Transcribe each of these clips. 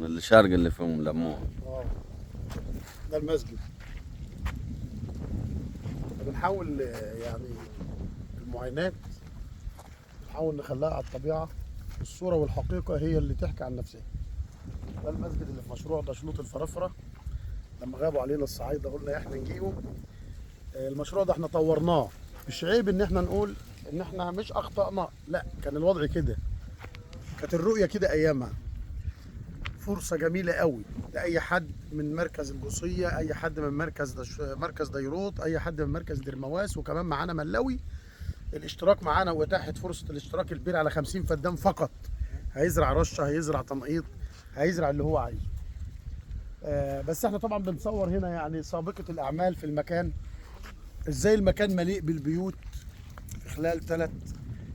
اللي شرق اللي فيهم لموه. اه ده المسجد. بنحاول يعني المعاينات نحاول نخليها على الطبيعة، الصورة والحقيقة هي اللي تحكي عن نفسها. ده المسجد اللي في مشروع دشلوط الفرافرة، لما غابوا علينا الصعايدة قلنا احنا نجيهم. المشروع ده احنا طورناه، مش عيب ان احنا نقول ان احنا مش اخطأنا، لا كان الوضع كده، كانت الرؤية كده ايامها. فرصة جميلة قوي لأي حد من مركز الجوصية، أي حد من مركز مركز ديروط، أي حد من مركز درمواس، وكمان معانا ملاوي. الاشتراك معانا وإتاحة فرصة الاشتراك البير على 50 فدان فقط. هيزرع رشة، هيزرع تنقيط، هيزرع اللي هو عايزه. بس احنا طبعا بنصور هنا يعني سابقة الأعمال في المكان، ازاي المكان مليء بالبيوت في خلال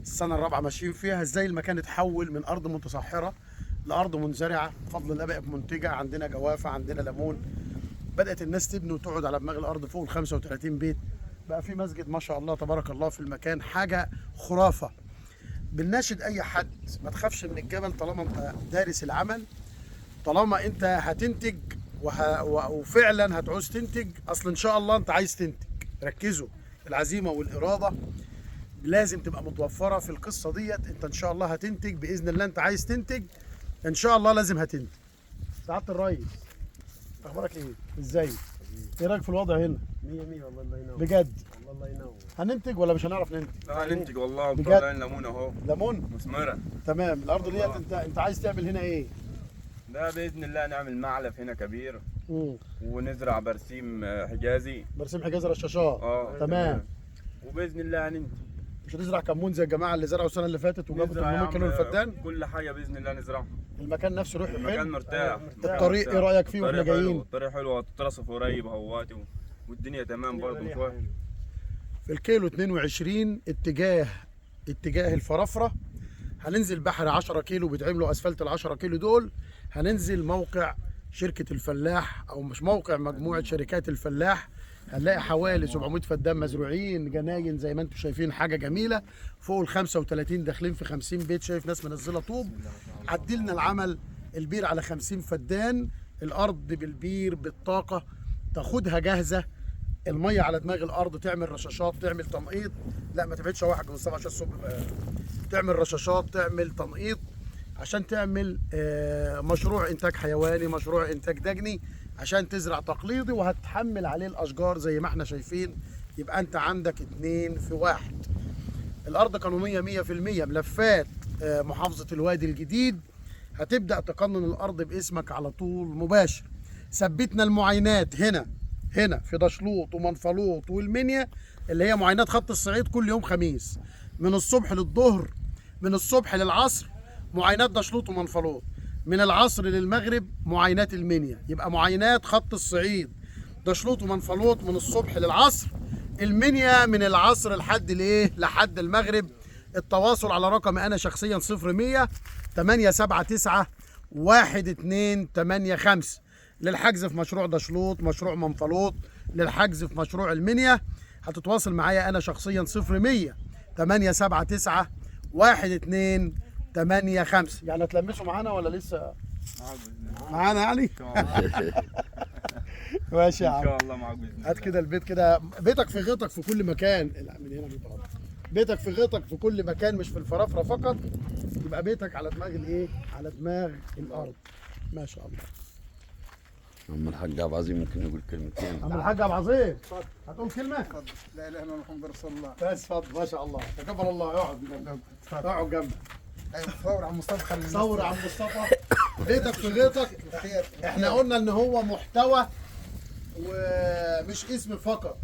السنة الرابعة ماشيين فيها، ازاي المكان اتحول من أرض متصحرة لأرض منزرعة بفضل الله بقت منتجة. عندنا جوافة، عندنا ليمون، بدأت الناس تبني وتقعد على دماغ الأرض فوق ال 35 بيت. بقى في مسجد ما شاء الله تبارك الله في المكان، حاجة خرافة. بنناشد أي حد ما تخافش من الجبل طالما أنت دارس العمل، طالما أنت هتنتج وفعلا هتعوز تنتج، أصل إن شاء الله أنت عايز تنتج. ركزوا، العزيمة والإرادة لازم تبقى متوفرة في القصة ديت. أنت إن شاء الله هتنتج بإذن الله، أنت عايز تنتج إن شاء الله لازم هتنتج. سعادة الريس، أخبارك إيه؟ إزاي؟ إيه رأيك في الوضع هنا؟ 100 100 والله، الله ينور. بجد والله الله ينور. هننتج ولا مش هنعرف ننتج؟ لا هننتج والله، بجد؟ وطالعين ليمون اهو ليمون؟ مثمرة. تمام. الأرض ديت أنت عايز تعمل هنا إيه؟ ده بإذن الله نعمل معلف هنا كبير، ونزرع برسيم حجازي. برسيم حجازي رشاشات. اه تمام. وبإذن الله هننتج. مش هتزرع كمون زي الجماعة اللي زرعوا السنة اللي فاتت وجابوا نزرع يا 800 عم كيلو الفدان؟ كل حاجة بإذن الله نزرعها. المكان نفسه ريحه المكان حلو. مرتاح. الطريق ايه رأيك فيه واحنا الطريق حلو، جايين؟ الطريق حلو، هتترصف قريب اهوت والدنيا تمام برضه مش وحش. في الكيلو 22 اتجاه الفرافرة، هننزل بحر 10 كيلو بيتعملوا اسفلت ال 10 كيلو دول، هننزل موقع شركة الفلاح، او مش موقع، مجموعة شركات الفلاح. هنلاقي حوالي 700 فدان مزروعين جناين زي ما انتم شايفين، حاجة جميلة. فوق ال 35 داخلين في 50 بيت، شايف ناس منزلة طوب. عدلنا العمل، البير على 50 فدان، الارض بالبير بالطاقة تاخدها جاهزة، المية على دماغ الارض، تعمل رشاشات، تعمل تنقيط. لا ما تبعدش واحد من السبعة عشان الصبح تعمل رشاشات، تعمل تنقيط، عشان تعمل مشروع انتاج حيواني، مشروع انتاج دجني، عشان تزرع تقليدي وهتحمل عليه الاشجار زي ما احنا شايفين. يبقى انت عندك 2 في 1. الارض قانونية 100%، ملفات محافظة الوادي الجديد، هتبدا تقنن الارض باسمك على طول مباشر. ثبتنا المعاينات هنا في دشلوط ومنفلوط والمنيا، اللي هي معاينات خط الصعيد كل يوم خميس من الصبح للظهر، من الصبح للعصر معاينات دشلوط ومنفلوط، من العصر للمغرب معاينات المنيا. يبقى معاينات خط الصعيد دشلوط ومنفلوط من الصبح للعصر، المنيا من العصر لحد الايه؟ لحد المغرب. التواصل على رقم انا شخصيا 0100 879 1285 للحجز في مشروع دشلوط، مشروع منفلوط، للحجز في مشروع المنيا. هتتواصل معايا انا شخصيا 0100 879 1285. يعني هتلمسوا معانا ولا لسه؟ معانا يعني؟ ان شاء الله. ماشي يا ان عم. شاء الله معاك باذن الله. هات كده البيت كده، بيتك في غيطك في كل مكان. لا من هنا بيبقى بيتك في غيطك في كل مكان، مش في الفرافره فقط. يبقى بيتك على دماغ الايه؟ على دماغ الارض. ما شاء الله. عم الحاج عبد العظيم ممكن يقول كلمتين. عم الحاج عبد العظيم هتقول كلمة؟ اتفضل. لا اله الا الله محمد رسول الله. بس اتفضل. ما شاء الله تكبر الله. اقعد جنبك، اقعد جنبك. ايوه صور عم مصطفى، خلي الناس صور عم مصطفى بيتك في غيطك. بخير. احنا قلنا ان هو محتوى ومش اسم فقط،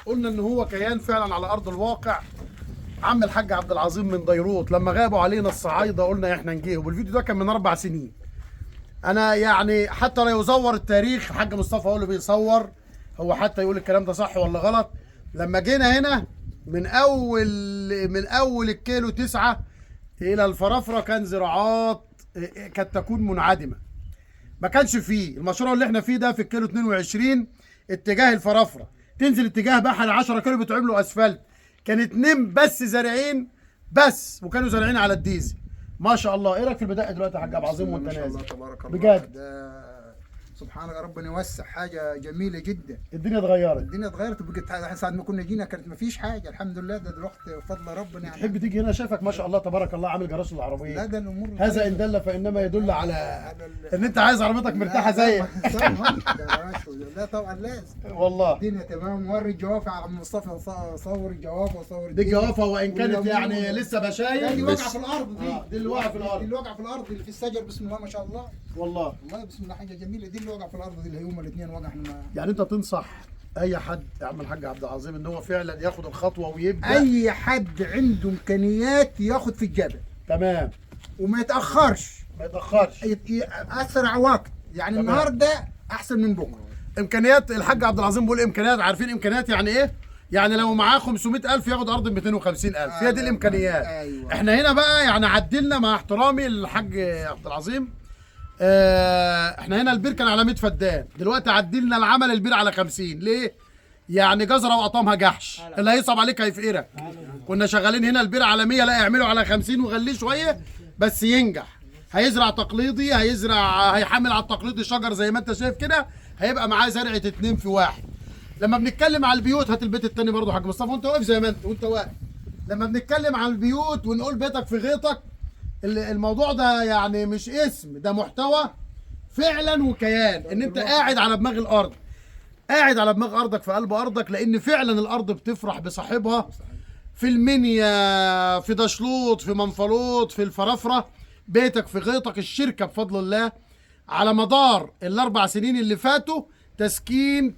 قلنا ان هو كيان فعلا على ارض الواقع. عم الحاج عبد العظيم من ديروط لما غابوا علينا الصعايده قلنا احنا نجيهم. والفيديو ده كان من 4 سنين. انا يعني حتى لا يزور التاريخ، الحاج مصطفى هو اللي بيصور، هو حتى يقول الكلام ده صح ولا غلط. لما جينا هنا من اول الكيلو 9 الى الفرافره كان زراعات كانت تكون منعدمة، ما كانش فيه المشروع اللي احنا فيه ده. في الكيلو 22 اتجاه الفرافره، تنزل اتجاه بحر 10 كيلو بتعملوا اسفلت. كان 2 بس زارعين بس، وكانوا زارعين على الديزل. ما شاء الله. ايه رايك في البداية دلوقتي يا حاج عبد العظيم وانت ما شاء نازل؟ الله تبارك الله، بجد ده سبحان الله، ربنا يوسع، حاجة جميلة جدا. الدنيا اتغيرت، الدنيا اتغيرت وبقت ساعة ما كنا جينا كانت ما فيش حاجة، الحمد لله. ده دلوقتي بفضل ربنا يعني. تحب تيجي هنا؟ شايفك ما شاء الله تبارك الله عامل جراج العربية. لا ده الامور هذا ان دل فانما يدل على ان انت عايز عربيتك مرتاحة زيك. لا طبعا لازم والله الدنيا تمام. وري الجوافه يا عم مصطفى، صور الجوافه وصور دي الجوافه، وان كانت يعني لسه بشاير. دي واقعه في الارض، دي اللي واقعه في الارض، دي اللي واقعه في الارض اللي في الشجر. بسم الله ما شاء الله، والله والله بسم الله حاجة جميلة. دي اللي واقعه في الارض، دي اللي هما الاثنين واقع. احنا يعني انت تنصح اي حد يا عم الحاج عبد العظيم ان هو فعلا ياخد الخطوة ويبدا؟ اي حد عنده امكانيات ياخد في الجبل، تمام، وما يتاخرش، ما يتاخرش، اسرع وقت يعني. تمام. النهارده احسن من بكره. امكانيات الحاج عبد العظيم بيقول امكانيات، عارفين امكانيات يعني ايه؟ يعني لو معاه 500,000 ياخد ارض ب 250,000. هي دي الامكانيات. أيوة. احنا هنا بقى يعني عدلنا مع احترامي للحاج عبد العظيم، احنا هنا البير كان على 100 فدان، دلوقتي عدلنا العمل البير على 50. ليه؟ يعني جزرة وقطمها جحش، اللي هيصعب عليك هيفقرك. كنا شغالين هنا البير على 100، لا اعمله على 50 وغليه شوية بس ينجح. هيزرع تقليدي، هيزرع، هيحمل على التقليدي شجر زي ما انت شايف كده، هيبقى معاه زرعه 2 في 1. لما بنتكلم على البيوت، هات البيت التاني برضه يا حاج مصطفى وانت واقف زي ما انت وانت واقف. لما بنتكلم على البيوت ونقول بيتك في غيطك، الموضوع ده يعني مش اسم، ده محتوى فعلا وكيان، ان انت قاعد على دماغ الارض، قاعد على دماغ ارضك في قلب ارضك، لان فعلا الارض بتفرح بصاحبها. في المنيا، في دشلوط، في منفلوط، في الفرافره، بيتك في غيطك. الشركة بفضل الله على مدار ال4 سنين اللي فاتوا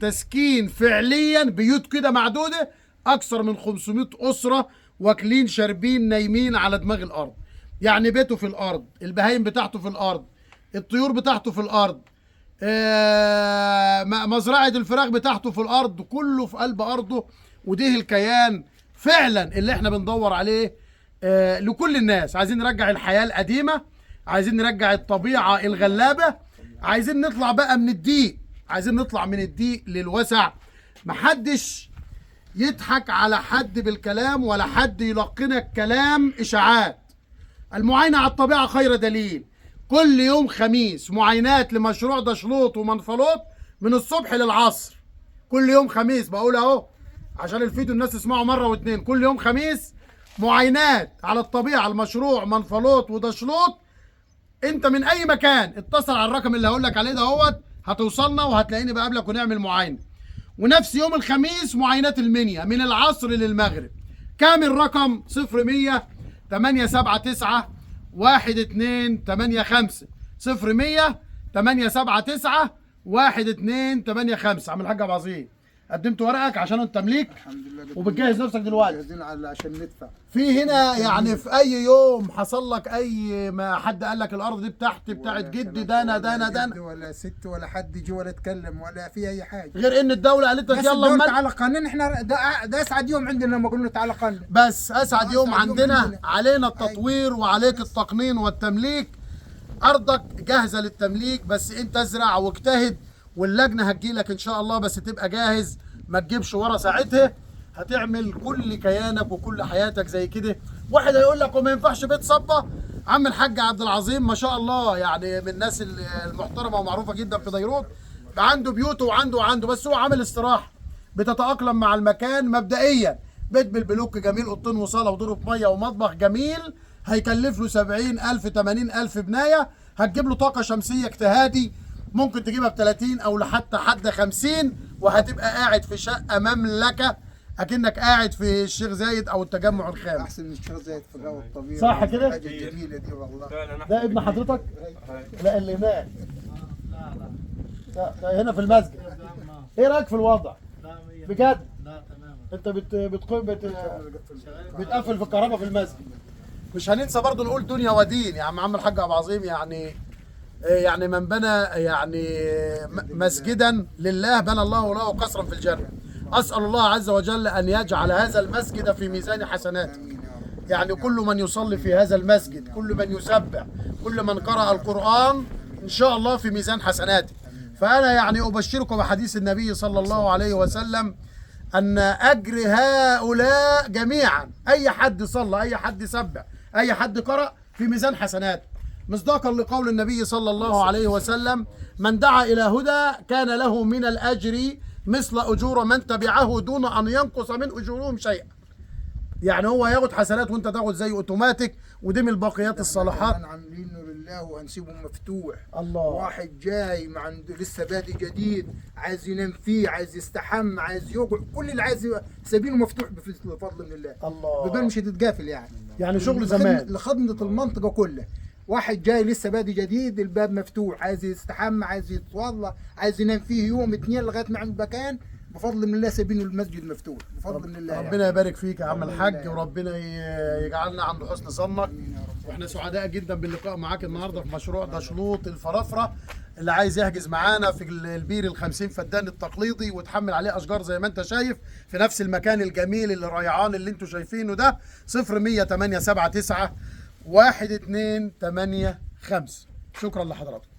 تسكين فعليا بيوت كده معدودة، اكثر من 500 اسره واكلين شاربين نايمين على دماغ الارض. يعني بيته في الارض، البهايم بتاعته في الارض، الطيور بتاعته في الارض، مزرعة الفراخ بتاعته في الارض، كله في قلب ارضه. وده الكيان فعلا اللي احنا بندور عليه لكل الناس. عايزين نرجع الحياة القديمة، عايزين نرجع الطبيعة الغلابة، عايزين نطلع بقى من الضيق، عايزين نطلع من الضيق للوسع. محدش يضحك على حد بالكلام، ولا حد يلقنك كلام اشاعات. المعاينة على الطبيعة خير دليل. كل يوم خميس معاينات لمشروع دشلوط ومنفلوط من الصبح للعصر. كل يوم خميس، بقول اهو عشان الفيديو الناس تسمعه مرة واتنين. كل يوم خميس معاينات على الطبيعة المشروع منفلوط ودشلوط. انت من اي مكان اتصل على الرقم اللي هقول لك عليه دهوت، هتوصلنا وهتلاقيني بقابلك ونعمل معاينة. ونفس يوم الخميس معاينات المنيا من العصر للمغرب. كام الرقم؟ 0100 879 1285، 0100 879 1285. عم الحاج ابو عظيم، قدمت ورقك عشان التمليك؟ الحمد لله. وبتجهز نفسك دلوقتي؟ جاهزين عشان ندفع. في هنا يعني في اي يوم حصل لك اي ما حد قال لك الارض دي بتاعتي بتاعت جدي، دانا دانا دانا، ولا ست ولا حد جه ولا اتكلم ولا في اي حاجة، غير ان الدولة قالت لك يلا تعالى قانون. احنا ده اسعد يوم عندنا لما قلنا تعالى قانون، بس اسعد يوم عندنا. علينا التطوير وعليك التقنين والتمليك. ارضك جاهزة للتمليك، بس انت ازرع واجتهد، واللجنة هتجيلك ان شاء الله، بس تبقى جاهز، ما تجيبش ورا ساعتها. هتعمل كل كيانك وكل حياتك زي كده. واحد هيقول لك وما ينفعش بيت صبه. عم الحاج عبد العظيم ما شاء الله يعني من الناس المحترمة ومعروفة جدا في ديروت، عنده بيوته وعنده، بس هو عامل استراحة بتتاقلم مع المكان مبدئيا. بيت بالبلوك جميل، اوضتين وصاله ودور مية ومطبخ جميل، هيكلف له 70,000 80,000 بناية. هتجيب له طاقة شمسية اجتهادي ممكن تجيبها ب 30 او لحتى حد 50، وهتبقى قاعد في شقه مملكة اكنك قاعد في الشيخ زايد او التجمع الخامس. احسن من الشيخ زايد في الهواء الطبيعي، صح كده؟ حاجة جميلة دي والله. ده ابن حضرتك؟ لا اللي هناك. لا هنا في المسجد. ايه رايك في الوضع؟ بجد؟ لا تمام. انت بتقفل في الكهرباء في المسجد. مش هننسى برضه نقول دنيا ودين يا عم الحاج ابو عظيم، يعني من بنى يعني مسجدا لله بنى الله له قصرا في الجنة. أسأل الله عز وجل أن يجعل هذا المسجد في ميزان حسناته. يعني كل من يصلي في هذا المسجد، كل من يسبح، كل من قرأ القرآن إن شاء الله في ميزان حسناته. فأنا يعني أبشركم بحديث النبي صلى الله عليه وسلم أن أجر هؤلاء جميعا، أي حد صلى، أي حد سبح، أي حد قرأ، في ميزان حسنات، مصداقا لقول النبي صلى الله عليه وسلم: من دعا الى هدى كان له من الاجر مثل اجور من تبعه دون ان ينقص من اجورهم شيئا. يعني هو ياخد حسنات وانت تاخد زي اوتوماتيك، ودي من الباقيات الصالحات. احنا عاملينه لله وهنسيبه مفتوح. الله. واحد جاي ما عنده لسه بادي جديد، عايز ينام فيه، عايز يستحم، عايز يقعد، كل اللي عايز سايبينه مفتوح بفضل من الله. الله. البيبان مش هتتقافل يعني. يعني شغل زمان. لخدمة المنطقة كلها. واحد جاي لسه بادي جديد، الباب مفتوح، عايز يستحمى، عايز يتوضى، عايز ينام فيه يوم اتنين لغاية ما عنده مكان، بفضل من الله سايبينه المسجد مفتوح بفضل من الله. ربنا يبارك فيك يا عم الحاج، يعني. وربنا يجعلنا عند حسن ظنك. واحنا سعداء جدا باللقاء معاك النهارده في مشروع دشلوط الفرافره. اللي عايز يحجز معانا في البير ال 50 فدان التقليدي وتحمل عليه اشجار زي ما انت شايف في نفس المكان الجميل اللي ريعان اللي انتوا شايفينه ده، 0100 879 1285. شكرا لحضراتكم.